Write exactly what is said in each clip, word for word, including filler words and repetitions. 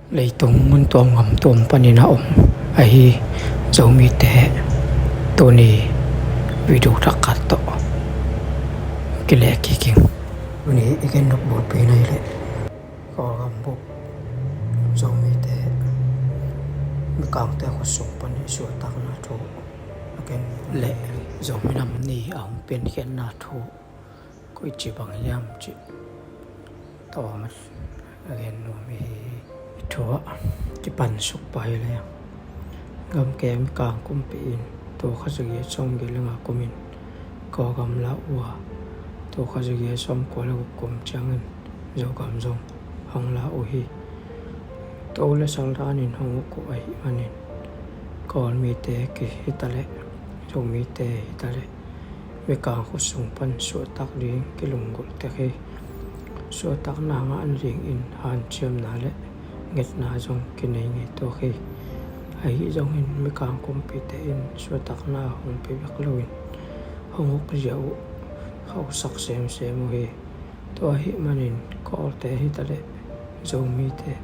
Leitung mun tuam gam tuam panin a om ahi Zomite tuni video thak khat tawh kileh kik ing. Tuni i gen nop bulpi na hi leh Kawlgam bup Zomite Mikangte khutsung panin suahtakna thu a gen leh Zomi Nam Ni a hong piankhiatna thu koici bang hiam cih tawm a gen nuam i hi. I thu ah kipan suk pah hi leh, gamke Mikang kumpi in tul khat za giat sawmgiat le nga kumin Kawlgam la uh a, tul khat za giat sawmkua le guk kum ciangin Zogam zong hong la uh hi. To le sal danin hong uk uh ahih manin Kawlmite hi ta leh, Zomite hi ta leh, Mikang khutsung pan suahtak ding kilunggulh tek hi. Suahtakna ngah nadingin hanciamna le ngetna zong kinei ngei tuak hi. Ahi zongin Mikang kumpite in suahtakna hong pia bek loin hong uk zia uh khauhsak semsem uh hi. Tua ahih manin Kawlte hi ta leh, Zomite,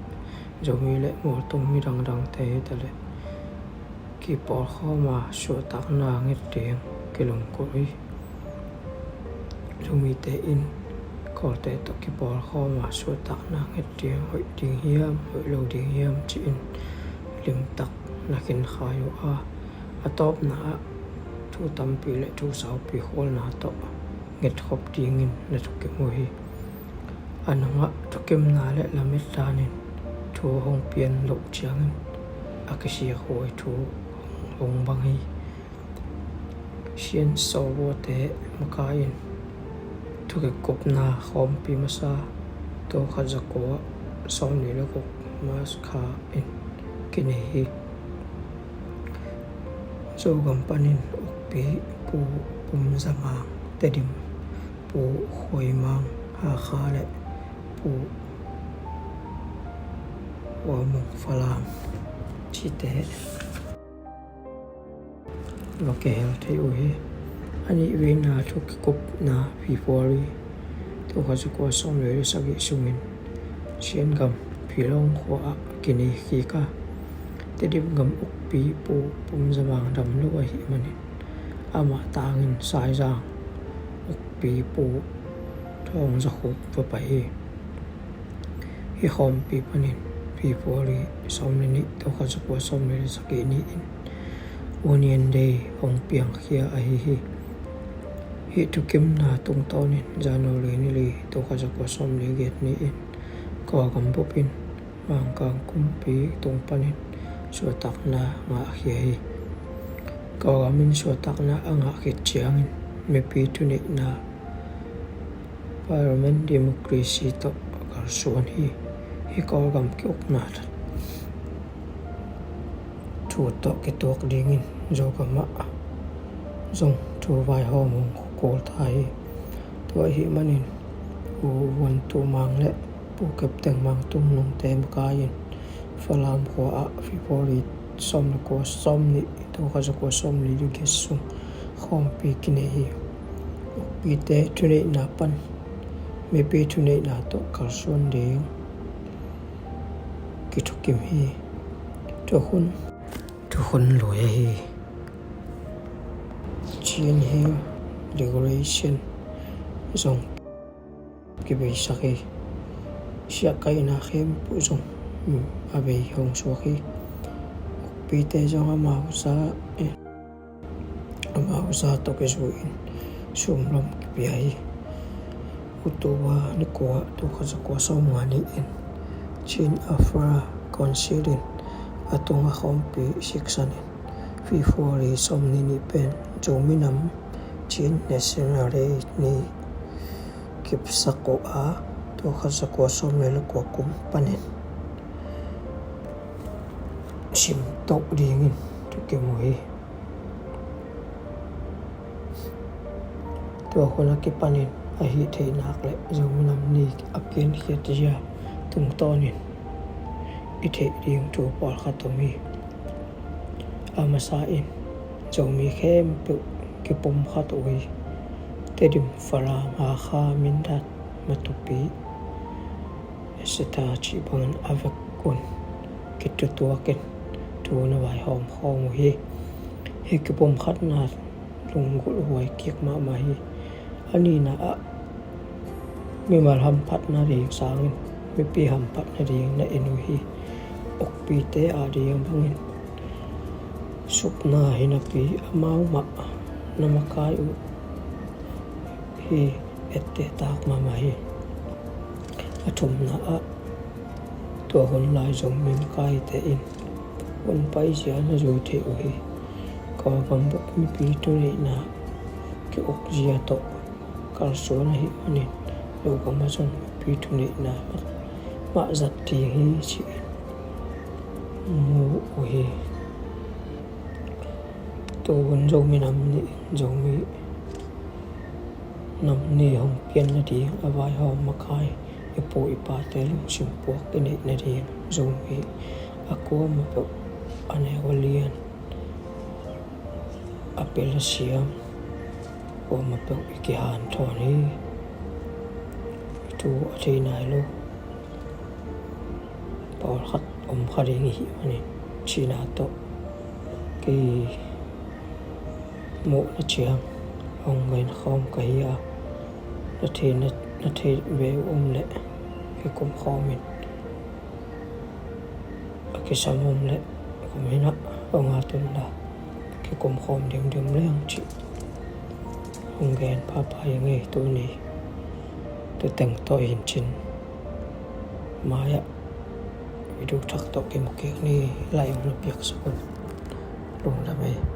Zomi le mualtung midangdangte hi ta leh, kipawlkhawm a suahtakna nget ding kilunggulh hi. Zomite in Kawlte tawh kipawlkhawm a suahtakna nget ding hoih ding hiam, hoih lo ding hiam ci-in limtak na khinkhai uh a, a tawpna ah thu tampi le thu saupi khualna tawh ngetkhop dingin na thukim uh hi. A nungah thukimna le lamet danin thu hong pian loh ciangin a kisikhuai thu hong bang hi. Sian sawlbuate makai-in thukikupna khawmpi masa tul khat za kua sawmli le guk March kha in kinei hi. Zogam panin ukpi Pu Pum Za Mang, Tedim Pu Khuai Mang, Hakha le Pu Hua Mung, Falam cihte va kihel thei uh hi. A nih veina thukikupna February tul khat za kua sawmli le sagih sungin Sian gam Pilong khua ah kinei kik a, Tedim gam ukpi Pu Pum Za Mang dam lo ahih manin amah tangin Saizang ukpi Pu Thawng Za Khup va pai hi. Hih khawmpi panin February sawmli nih tul khat za kua sawmli le sagih ni-in Union Day hong piangkhia ahi hi. Hih thukimna tungtawnin January ni li tul khat za kua sawmli giat ni-in Kawlgam bup in Mangkang kumpi tung panin suahtakna ngahkhia hi. Kawlgam in suahtakna a ngah khit ciangin mipi thuneihna, Parliament Democracy tawh kalsuan hi. Hih Kawlgam ki-ukna thu tawh kituak dingin Zogam ah zong thu vaihawm hong khual ta hi. Tua ahih manin Pu Vuan Tu Mang le Pu Kep Teng Mang Tung Nungte makai-in Falam khua ah February sawm le kua, sawmnih, tul khat za kua sawmli le giat sung khawmpi kinei hi. Ukpite thuneihna pan mipi thuneihna tawh kalsuan ding kithukim hi. Thukhun, thukhun lui ahi Chin Hill Regulation zong kibeisak hi. Siahkaihna khempeuh zong a bei hong suak hi. Ukpite zong amau za, amau za tawh kizui-in sumlom kipia hi. October ni kua, tul khat za kua sawmnga ni-in Chin Afra Council in a tunga khawmpi siksanin February sawmnih ni pen Zomi Nam Chin National Day ni kipsak uh a, tul khat za kua sawmli le kua kum panin simtoh dingin thukim uh hi. Tua hun a kipanin a hih theih nak le Zomi Nam Ni a piankhiat zia tungtawnin i theih ding thu pawlkhat om hi. A masa in Zomi khempeuh kipumkhat uh hi. Tedim, Falam, Hakha, Mindat, Matupi, et cetera cih bangin a vek un i tutuakin thu na vaihawm khawm uh hi. Hih kipumkhatna lunggulh huai kik mahmah hi. A nihna ah mimal hamphatna ding sangin mipi hamphatna ding na en uh hi. Ukpite a ding bangin supna hi napi amau mah na makai uh hi. Ette tak mahmah hi. A thumna ah tua hun lai Zomi makaite in hun paizia na zui thei uh hi. Kawlgam bek mipi thuneihna ki-ukzia tawh kalsuan ahih manin Zogam ah zong mipi thuneihna mah zat ding hi ci-in mu uh hi. Tuhun Zomi Nam Ni, Zomi Nam Ni hong pian nading a vaihawm makai i pu i pate lungsim puak i neih nading Zomi a kuamah peuh a neu a lian a pel a siam kuamah peuh i kihanthawn hi. I thu a thei nai lo pawlkhat om kha ding i hih manin cihna tawh kimuh na ciang hong gen khawm ka hi a, na thei, na, na thei ve uh om leh kikum khawm in. A kisam om leh kum hinah hong a tun la kikum khawm diamdiam leng cih hong gen papa hi ngei. Tuni tuteng tawh hin cin mai-ah video thak tawh kimu kik ni. Lai hong na piaksak un. Lungdam ei.